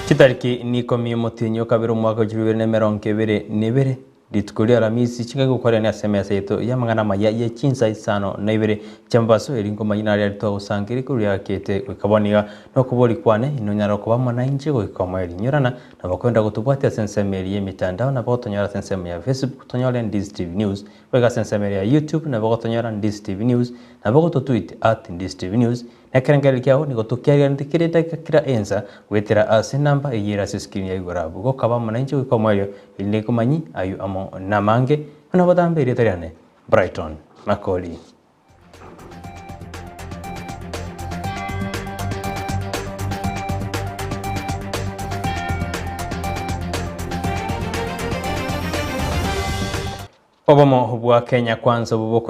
Chitariki nikomi omotienyi o kabere omwaka o 2022, rituko ria Alamisi, chingaki gokwarerania ase emesa yaito y'amang'ana amaya ye chinsa isano na ibere chi'amabaso, eri nkomanyia naria aria twagosangereria korwa riagakete goika bono iga. Nokobori kwane, inwe onyare koba amo nainche goika omoerio. Inyorana, nabo kwenda gotobwatia ase ensemo eria y'emitandao, nabo gotonyora ase ensemo ya Facebook, tonyore Ndizi TV News, Goika ase ensemo eria ya YouTube nabo gotonyora Ndizi TV News, nabo gototweet at Ndizi TV News, na ekerengererio kiao nigo tokiariganete kera edakika kera ensa goetera ase enamba eyio ere ase escreen ya igoro abwo. Gokaba amo nainche goika omoerio erinde nkomanyi ayio amo namange buna botambe erieta riane Brighton Makori. Obomo bwa Kenya Kwanza obwo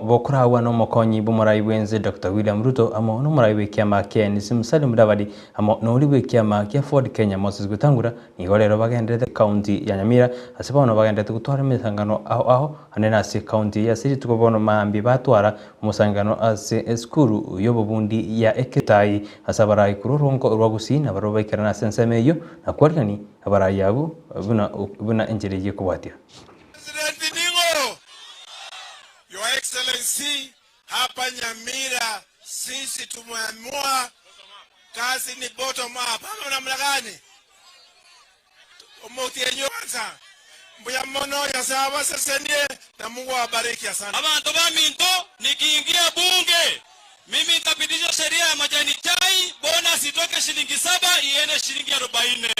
bokoraagwa nomokonyi bw'omorai bw'ense Doctor William Ruto amo nomorai bw'ekiama kia NC Musalia Mudavadi amo noria bw'ekiama kia Ford Kenya Moses Wetangula nigo rero bagenderete county ya Nyamira ase bono bagenderete gotwara emesangano ao ao ande nase county eye ase rituko bono maambia batwara omosangano ase esukuru y'obobundi ya Eketai ase abarai korwa orongo rwa Gusii nabarabwo baikerana ase ensemo eyio na kwarigani abarai abwo buna buna enchera eyio ekobwatia. President ning'o? Your Excellency, hapa Nyamira sisi tumeamua kazi ni bottom up ama namna gani? Omotienyi kwanza mbuya mono Nyasaye abasesenie na Mungu awabariki asante. Abanto baminto, nikiingia bunge mimi nitapitisha sheria ya majani chai, bonus itoke shilingi saba iende shilingi arobaine.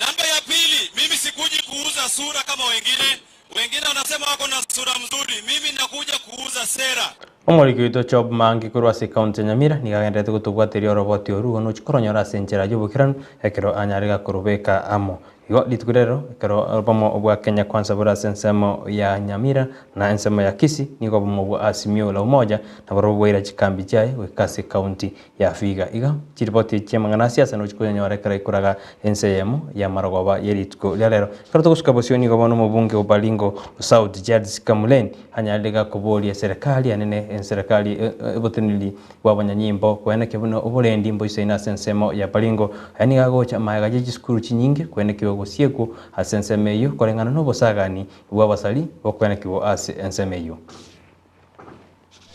Namba ya pili, mimi sikuji kuuza sura kama wengine. Wengine wanasema wako na sura mzuri, mimi nakuja kuuza sera. Omoriki oito Job Mangi korwa ase ekaunti ya Nyamira nigo agenderete gotobwateria oroboti oru igo nochia koronyora ase enchera y'obokeranu ekero anyare gakorobeka amo. Igo rituko rero ekero obomo bwa Kenya Kwanza bore ase ensemo ya Nyamira na ensemo ya Kisii nigo obomo bwa Azimio la Umoja naborobwo bwaira chikambi chiaye goika ase ekaunti ya Vihiga. Iga chiripoti echi chi'amang'ana a siasa nochi konyanyora ekero aikoraga ense eyemo y'amarogoba ye rituko ria rero. Ekero togosuka bosio nigo bono omobunge o Baringo South Charles Kamulen anyarire gakoboria eserekari anene enserekari oboteneneri bw'abanyanyimbo koenekia buna oborendi mboisaine ase ensemo ya Baringo. Aya nigo agocha magega ye chisukuru chinyinge koenekiwa gosiekwo ase ensemo eyio koreng'ana nobosagani bw'abasari bokoenekiwa ase ensemo eyio.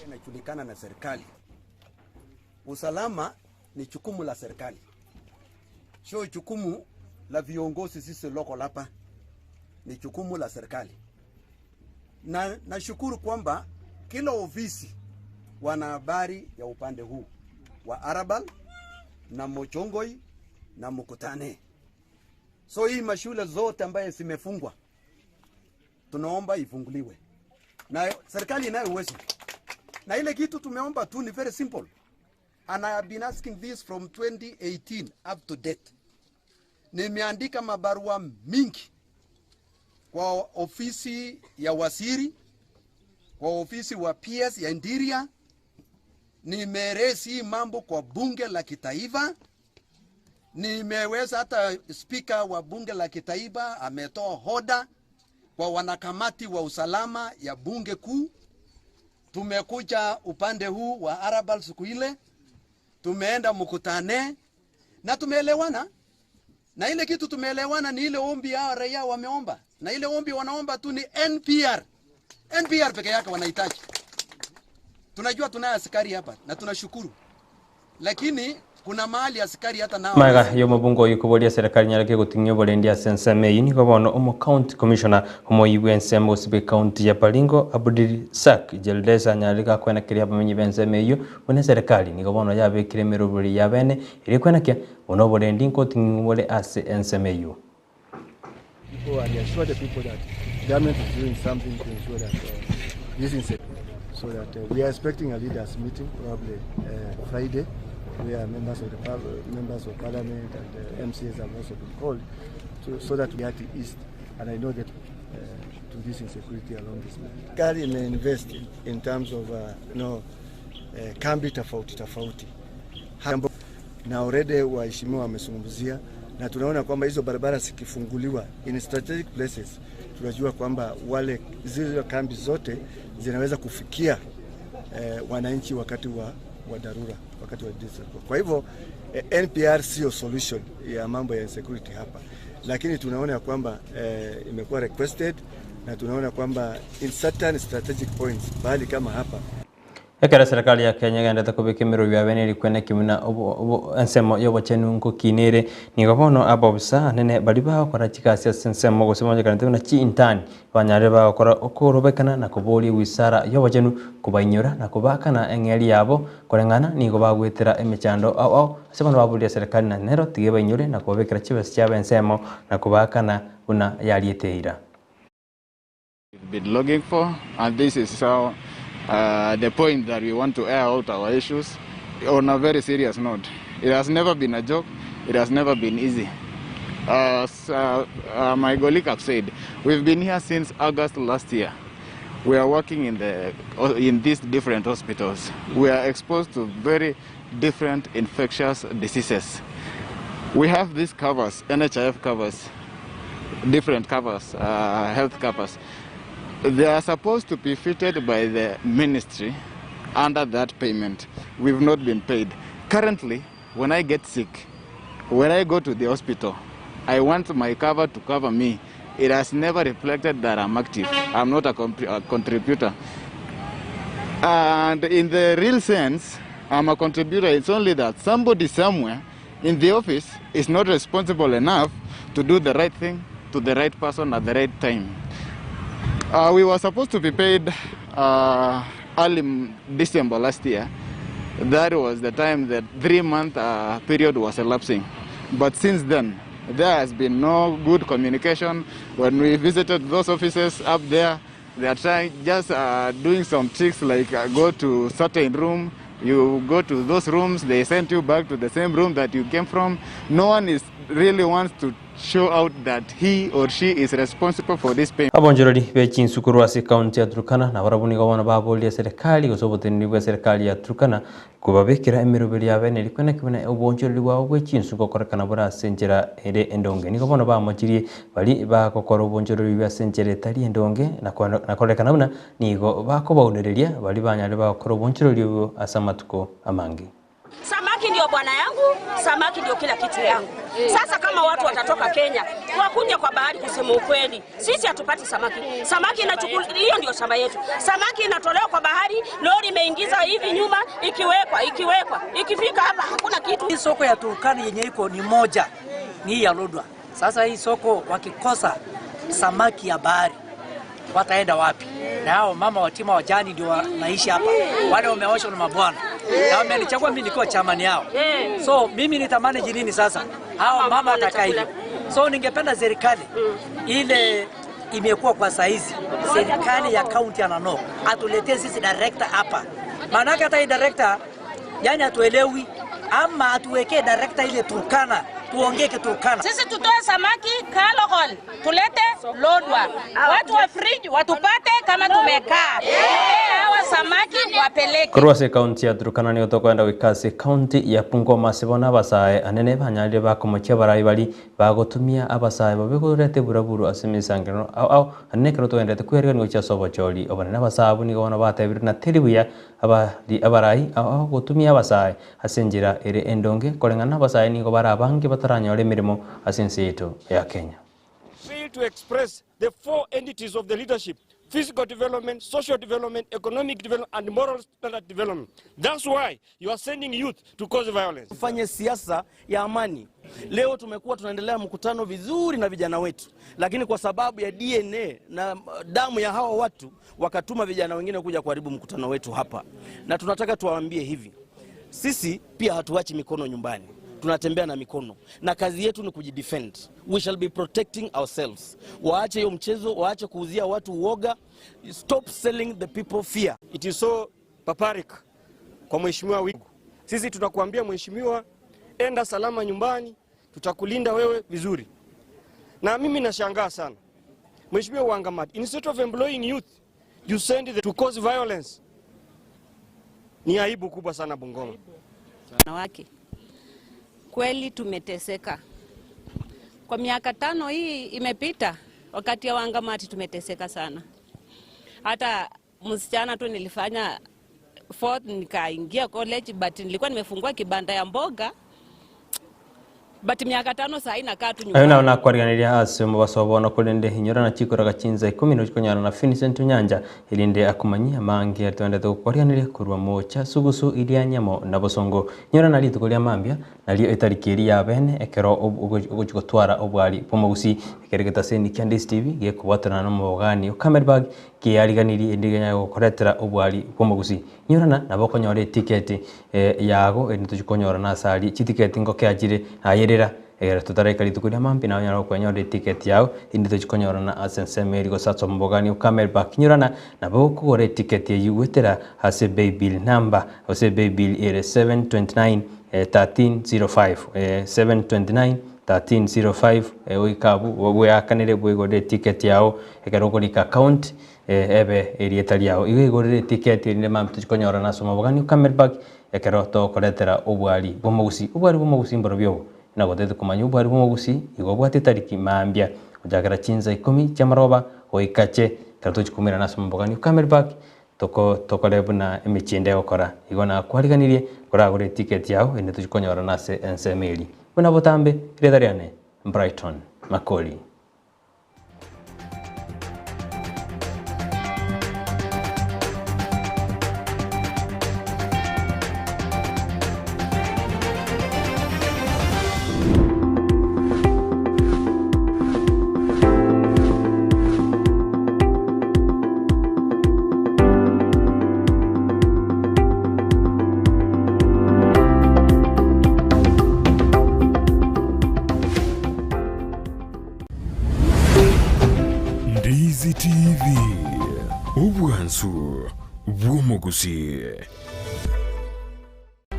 Inajulikana na serikali. Usalama ni jukumu la serikali, sio jukumu la viongozi sisi local hapa, ni jukumu la serikali. Na nashukuru kwamba kila ofisi wana habari ya upande huu wa Arabal na Mochongoi na Mukutane. So hii mashule zote ambaye zimefungwa tunaomba ifunguliwe, na serikali inayo uwezo, na ile kitu tumeomba tu ni very simple, and I have been asking this from 2018 up to date. Nimeandika mabarua mingi kwa ofisi ya waziri, kwa ofisi wa PS ya Interior, nimeresi mambo kwa bunge la kitaifa nimeweza hata spika wa bunge la kitaifa ametoa hoda kwa wanakamati wa usalama ya bunge kuu. Tumekuja upande huu wa Arabal siku ile, tumeenda mkutane na tumeelewana, na ile kitu tumeelewana ni ile ombi hao raia wameomba, na ile ombi wanaomba tu ni NPR. NPR peke yake wanahitaji. Tunajua tunaye askari hapa na tunashukuru, lakini kuna mahali askari hata nao Magega y'omobunge oyio koboria eserekari nyareke goting'ia oborendi ase ensemo eyio nigo bono omo county commissioner omoyio bw'ensemo gose bw'ecounty ya Baringo Abdirisak Jeldesa anyarire gakwenekeria abamenyi b'ensemo eyio buna eserekari nigo bono yabekire emeroberi ya bene eria ekwenekia buna oborendi nkoting'igwa bore ase ensemo eyio. People and assure the people that government is doing something to ensure that this is so that we are expecting a leaders meeting probably Friday where members of the members of parliament and MCAs have also been called to, so that we are to east and I know that to this insecurity along this line. Serikali imeinvest in terms of you know, kambi tofauti tofauti na already waheshimiwa wamezungumzia na tunaona kwamba hizo barabara zikifunguliwa in strategic places, tunajua kwamba wale zile kambi zote zinaweza kufikia eh, wananchi wakati wa wa dharura wakati wa disaster. Kwa hivyo eh, NPR sio solution ya mambo ya insecurity hapa, lakini tunaona ya kwamba eh, imekuwa requested na tunaona kwamba in certain strategic points pahali kama hapa Ekero serikali ya Kenya egenderete kobeka emerobio yabe nerikwe neki buna ensemo y'obochenu nkokina ere, nigo bono abobisa anene baria bagokora chigasi ase ensemo gose bamanyekanete buna chiintern banyarire bagokora okorobekana na koboria ewizara y'obochenu kobainyora na kobaakana eng'eria yabo koreng'ana nigo bagoetera emechando ao ao ase bono baboria serikali na nero tiga ebainyore na kobabekera chibesa chiabo ensemo na kobaakana buna yariete eira. We've been looking for and this is how uh, the point that we want to air out our issues on a very serious note. It has never been a joke. It has never been easy. As uh, uh, my colleague have said, we've been here since August last year. We are working in, the, in these different hospitals. We are exposed to very different infectious diseases. We have these covers, NHIF covers, different covers, health covers. They are supposed to be fitted by the ministry under that payment. We've not been paid. Currently, when I get sick, when I go to the hospital, I want my cover to cover me. It has never reflected that I'm active. I'm not a, a contributor. And in the real sense, I'm a contributor. It's only that somebody somewhere in the office is not responsible enough to do the right thing to the right person at the right time. We were supposed to be paid early December last year. That was the time that 3-month period was elapsing. But since then, there has been no good communication. When we visited those offices up there, they are trying just doing some tricks like go to certain room. You go to those rooms, they send you back to the same room that you came from. No one is really wants to show out that he or she is responsible for this payment. Abonchorori be chinsu korwa ase ekaunti ya Turkana nabarabwo nigo bono baboria serikali gose oboteneneri bwa serikali ya Turkana kobabekera emeroberi yabo ene rikwe naki buna obonchorori bwabo bwe chinsu gokorekana bore ase enchera ere endonge. Nigo bono bamochirie bari bagokora obonchorori bwa ase enchera etari endonge na korekana buna nigo bakobaunereria bari banyare bagokora obonchorori obwo ase amatuko amange. Samaki ndio bwana yangu, samaki ndio kila kitu yangu. Sasa kama watu watatoka Kenya wakuja kwa bahari, kusema ukweli, sisi hatupati samaki. Samaki inachukuliwa, hiyo ndio shamba yetu. Samaki inatolewa kwa bahari, lori imeingiza hivi nyuma, ikiwekwa ikiwekwa, ikifika hapa hakuna kitu. Hii soko ya Turkana yenye iko ni moja, ni ya Lodwar. Sasa hii soko wakikosa samaki ya bahari wataenda wapi? Na hao mama watima wajani ndio wanaishi hapa, wale wameoshwa na mabwana na wamenichagua mimi nikiwa chamani yao, so mimi nitamanage nini sasa? Hao mama watakaa hivyo. So ningependa serikali ile imekuwa kwa saizi, serikali ya kaunti ya Nanok atuletee sisi director hapa, maanake hata hii director yani hatuelewi, ama atuwekee director ile Turkana tuongee Kiturkana. Sisi tutoe samaki Kalokol, tulete Lodwar, watu wa fridge watupate kama tumekaa. Hawa samaki wapeleke Korwa ase ekaunti ya Turkana nigo tokoenda goika ase ekaunti ya Bungoma ase bono abasae anene banyarire bakomochia abarai bari bagotumia abasae babe koreta eburaburu ase emisangerero ao ao anene ekero togenderete kwerigania gochia ase obochori obonene abasae abwo nigo bono batebire na teri buya abarai ao ao gotumia abasae ase enchera ere endonge koreng'ana abasae nigo bare abange bataranyora emirimo ase ense yetu ya Kenya. Fail to express the four entities of the leadership: physical development, social development, economic development, and moral standard development. That's why you are sending youth to cause violence. Tufanye siasa ya amani. Leo tumekuwa tunaendelea mkutano vizuri na vijana wetu, lakini kwa sababu ya DNA na damu ya hawa watu wakatuma vijana wengine kuja kuharibu mkutano wetu hapa. Na tunataka tuwaambie hivi, sisi pia hatuachi mikono nyumbani. Tunatembea na mikono na kazi yetu ni kujidefend. We shall be protecting ourselves. Waache hiyo mchezo, waache kuuzia watu uoga. Stop selling the people fear. It is so barbaric kwa mheshimiwa Wigo. Sisi tunakuambia mheshimiwa, enda salama nyumbani, tutakulinda wewe vizuri. Na mimi nashangaa sana. Mheshimiwa Wangamati, instead of employing youth, you send them to cause violence. Ni aibu kubwa sana Bungoma. Wanawake kweli tumeteseka kwa miaka 5 hii imepita, wakati ya Wangamati tumeteseka sana. Hata msichana tu nilifanya Fourth nikaingia college but nilikuwa nimefungua kibanda ya mboga but miaka tano saa hii nakaa tu Aye nyumbani. nabo nakwariganiria ase omobaso o bono, korende inyora na chikoraga chinsa ikomi nochi konyara na Vincent Onyancha, erinde akomanyie amange atwendete gokwariganiria korwa moocha sugusu iria nyamo na bosongo. Inyora na rituko ria mambia nario etariki eria ya bene ekero ogochi gotwara obwari bw'omogusii. Ekero egetaseni kia Ndisi TV gekobwaterana nomobogani o Camelbag kiariganirie erinde kenyare gokoretera obwari bw'omogusii. Inyorana nabo okonyora etiketi yago erinde tochie konyorana ase aria chitiketi ngokea chire ayerera egere totaraika rituko ria mambia naye onyare gokwenyora etiketi yago erinde tochie konyorana ase ensemo eria gose ase omobogani o Camelback. Inyorana nabo okogora etiketi eyio goetera ase paybill number gose paybill ere 729 1305 729 1305 goika abwo bweakanere bwegorere etiketi yago ekero okorika account Ebe erieta riao. Igo igorere etiketi erinde mambia tochie konyorana ase omobogani o Camelback ekero togokoretera obwari bw'omogusii. Obwari bw'omogusii mborobio obo? Nagotebete komanya obwari bw'omogusii igo obwate etariki mambia gochakera chinsa ikomi chi'amaroba goika che ekero tochia koumerana ase omobogani o Camelback toko tokore buna emechie ende egokora. Igo nakwariganirie koragore etiketi yao erinde tochie konyorana ase ensemo eria. Buna botambe, erieta riane Brighton Makori. Ndizi TV, obwansu bw'omogusii.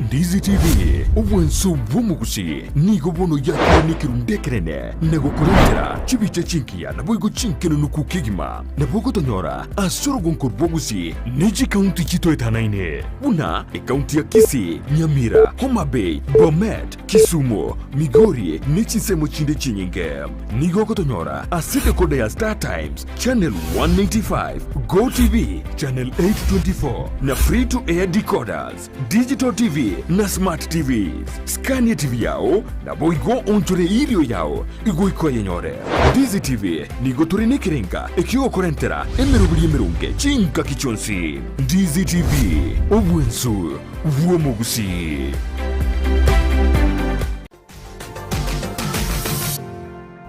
Ndizi TV, obwansu bw'omogusii nigo bono yakire nekerundu ekenene na gokorentera chibicha chingiya naboigo chinkenenuku kegima. Nabo ogotonyora ase orogonko rw'ogusii ne chikaunti chitoetanaine buna ekaunti ya Kisii, Nyamira, Homa Bay, Bomet, Kisumu, Migori ne chinsemo chinde chinyinge. Nigo ogotonyora ase decoder ya Star Times, Channel 185, Go TV, Channel 824 na Free to Air decoders, Digital TV na Smart TVs. Skania TV yao naboigo onchore erio yao igoika oyenyore. Ndizi TV nigo tore nekerenga ekiogokorentera emeroberi emeronge chingaki chionsi. Ndizi TV, obwensu bw'omogusii.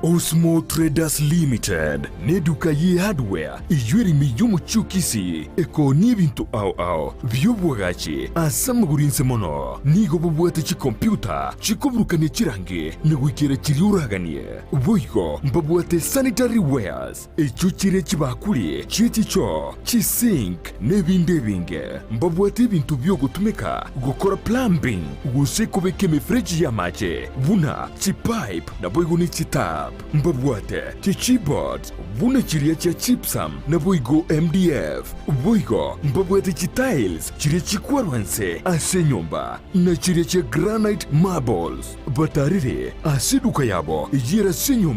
Osmo Traders Limited neduka ye hardware eyio ere ime y'omochie o Kisii ekoonia ebinto ao ao bi'obwagachi ase amagoro inse mono. Nigo bobwate chikompiuta chikoburukania chirangi na goikera chiria oraganie. Boigo mbabwate sanitary wares Echio chire chibakuri chie chichoo, chisink, na ebinde ebinge. Mbabwate ebinto bi'ogotumeka gokora plumbing gose kobeka emefereji y'amache, buna chipipe naboigo ne chitap. Mbabwate chichipboards buna chiria chia gypsum naboigo MDF. Boigo mbabwate chitiles chiria chikwarwa nse ase enyomba, na chiria chia granite marbles. Batarire ase eduka yabo eyio ere ase enyomba.